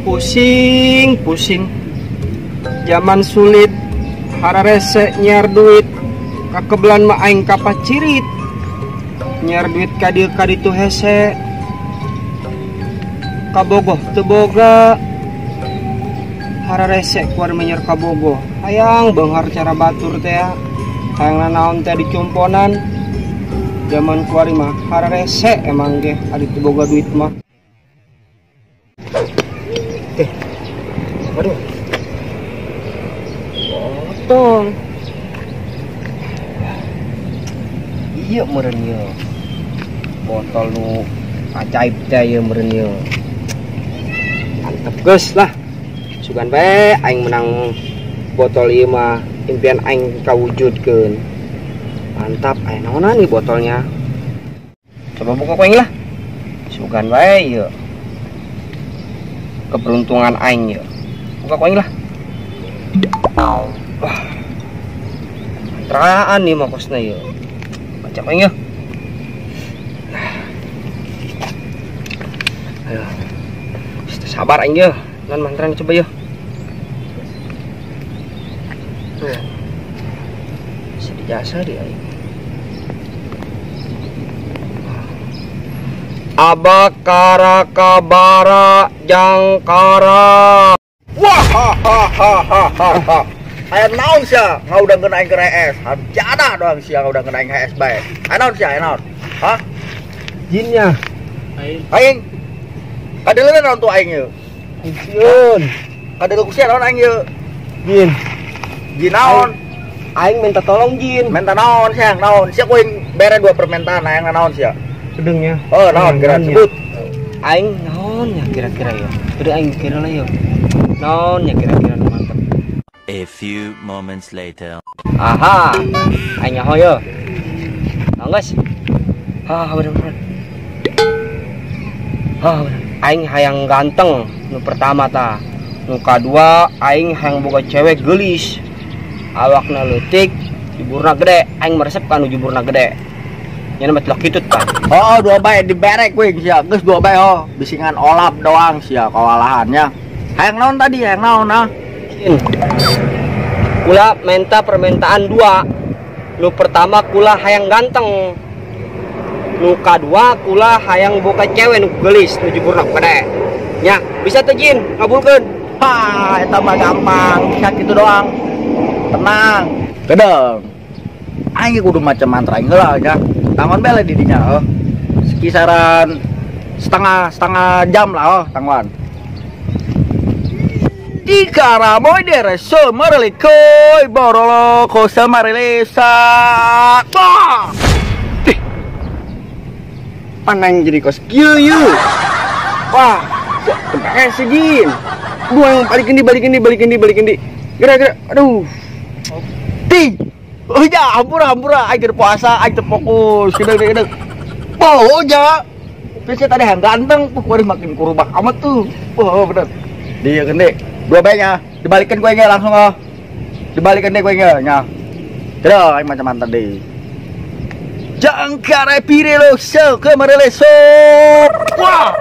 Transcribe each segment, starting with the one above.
Pusing, pusing. Zaman sulit, hararese nyiar duit. Kakebelan mah aing kapacirit. Nyiar duit ka dieu ka ditu hese. Kabogoh teu boga. Hararese kuar menyer kabogoh. Hayang beunghar cara batur teh. Hayang nanaon teh dicumponan. Zaman kuari mah hararese emang ge adi teu boga duit mah. Waduh. Botol. Iya meureun ieu. Botol nu ajaib teh ieu meureun ieu. Mantep geus lah. Sugan bae aing menang botol ieu mah impian aing kawujudkeun. Mantap, aya naonan nih botolnya. Coba buka ku aing lah. Sugan bae ieu. Keberuntungan aing ieu. Buka ku aing lah. Wah. Mantraan nih mah kosna ieu. Baca ku aing ieu. Ayo. Sabar aing ieu. Nan mantraan coba ieu. Tuh. Bisa dijasa dia aing. Abakarakabara jangkara. Wah ha ha ha ha ha ha. Aya naon sia ngaudangkeun aing ke RS. Jada doang sia ngaudangkeun aing HS bae. Aya naon sia, aya naon? Hah? Jinnya. Aing. Kadeuleun naon tuh aing ieu? Sieun. Kadeuleun ku sia naon aing ieu? Jin. Jin naon? Aing minta tolong jin. Minta naon sia? Naon? Sia ku aing bere dua permintaan aing naon sia? Gedengnya. Oh, naon kira sebut. Aing naon ya kira-kira ya. Udah aing kira lah ya. Naon ya kira-kira mantap. A few moments later. Aha. Aing nyaho yo. Naon guys? Ah, bener-bener. Ah, bener. Aing hayang ganteng nu pertama ta. Nu kadua aing hayang boga cewek geulis. Awakna leutik, juburna gede. Aing meresep ka nu juburna gede. Nya mah telok kitut kan. Oh, dua bae diberek kuing sia. Geus dua bae oh, bisingan olap doang sia kawalahannya. Hayang naon tadi? Hayang naon ah? Kula minta permintaan dua. Nu pertama kula hayang ganteng. Nu kadua kula hayang boga cewek nu geulis, nu juburna gede. Nya, bisa teu jin ngabulkeun? Ha, eta mah gampang, bisa kitu doang. Tenang. Gedeng. Aing kudu maca mantra aing heula nya. Tangon bele di dinya oh. Sekisaran setengah jam lah oh tangguan. Tiga ramoy dere semarelekoi borolo ko semarelesa. Wah. Panang jadi kos kieu yeuh. Wah, beres jin. Buang balikin di. Gerak. Aduh. Ting. Oh ya, ampura, aing puasa, aing fokus. Gede. Oh ya. Terus tadi yang ganteng, waduh makin kurubak amat tuh. Oh bener. Dia gede. Dua baiknya, dibalikin gue nya langsung oh. Dibalikin deh gue nya. Nya. Terus aing macam mantan deh. Jangkare pire lo so ke marele so. Wah.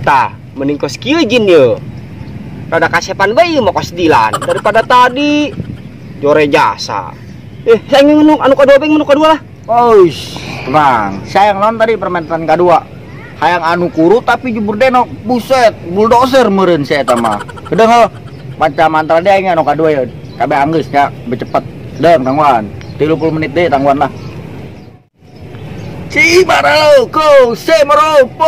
Tah, mending kos kieu jin ye. Rada kasepan bae ieu mah kos dilan daripada tadi jore jasa. Saya ingin menu anu kadua beng menu kadua lah. Oish, tenang. Sayang non tadi permintaan kadua. Hayang anu kuru tapi jubur denok. Buset, bulldozer meureun si eta mah. Gedeng heuh. Maca mantra dia aing anu kadua ya. Kabeh anggeus nya, becepet. Gedeng tangguhan. 30 menit deh tangguhan lah. Cibaralo ko semeropot.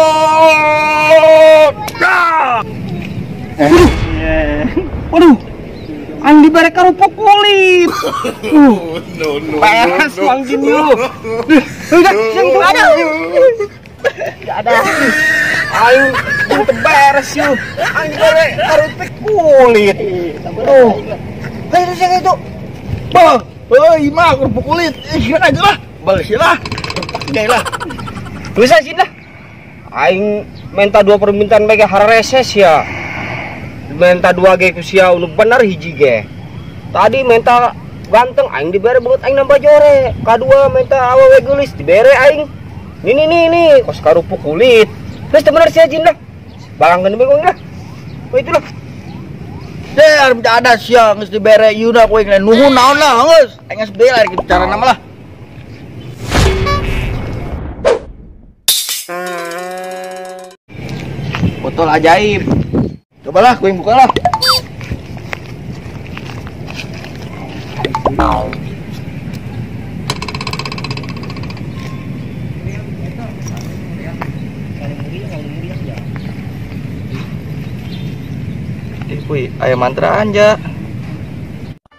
Waduh. Aing dibere kerupuk kulit. No no. Peres mang jin lu. Udah, sing ada. Enggak ada. Aing teu beres yeuh. Aing dibere kerupuk kulit. Aduh. Hei, sing itu. Bang, euy mah kerupuk kulit. Ih, aja lah. Balas lah. Kerupuk lah. Bisa sih dah. Aing minta dua permintaan bae harareses ya. Minta dua ge ku sia nu bener hiji ge. Tadi minta ganteng aing dibere beungeut aing nambah jore. Kadua minta awewe geulis dibere aing. Nih nih nih nih kos karupuk kulit. Geus teu bener sia jin lah. Balangkeun we lah. Oh itulah. Deh, arum ada sia geus dibere yeuna ku aing nuhun naon lah geus. Aing geus deui lah bicara nama lah. Botol ajaib. Cobalah ku aing buka lah. Wih, aya mantra anja.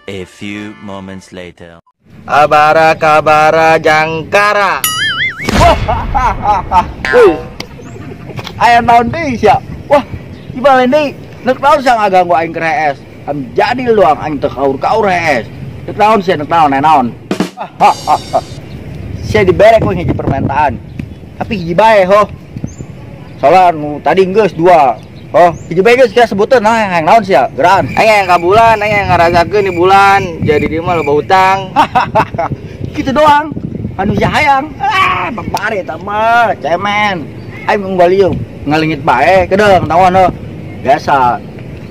A few moments later. Abara kabara jangkara. Wih. Aya naon deui sia? Wah, ieu lain deui. Nek naon sia ngaganggu aing keur hees. Am jadi doang aing teu kaur-kaur hees. Nek naon sia, nek naon, naon. Sia dibere ku hiji permintaan. Tapi hiji bae ho. Soalnya nu tadi geus dua. Oh, hiji bae geus sia sebuteun nah yang naon sia? Geran. Aing yang ka bulan, aing yang ngarasakeun di bulan. Jadi dia mah loba hutang. Kitu doang. Anu sia hayang. Ah, babare eta mah, cemen. Aing mung balieu ngalingit bae kedeung tawon heuh. Biasa.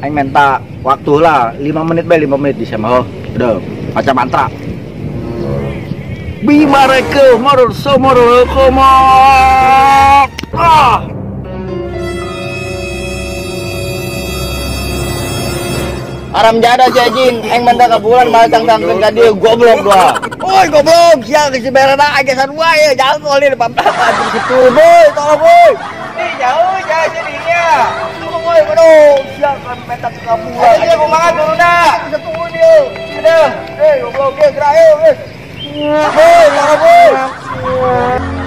Aing minta waktu lah 5 menit bae, 5 menit di sama heuh. Kedeung, maca mantra. Bimareke marul somorul komok. Ah. Aram jada sia jin, aing menta ka bulan malah cangcangkeun ka dieu goblok doang. Oi goblok, sia geus diberena aing geus sarua ye, jangkol di depan belakang situ. Boy, tolong boy. Ih, jauh jauh jadinya. Boy, aduh, sia kan menta ka bulan. Ayo kumaha turunna? Bisa turun ieu. Aduh, eh goblok ge gerak ye geus. Boy, tolong boy.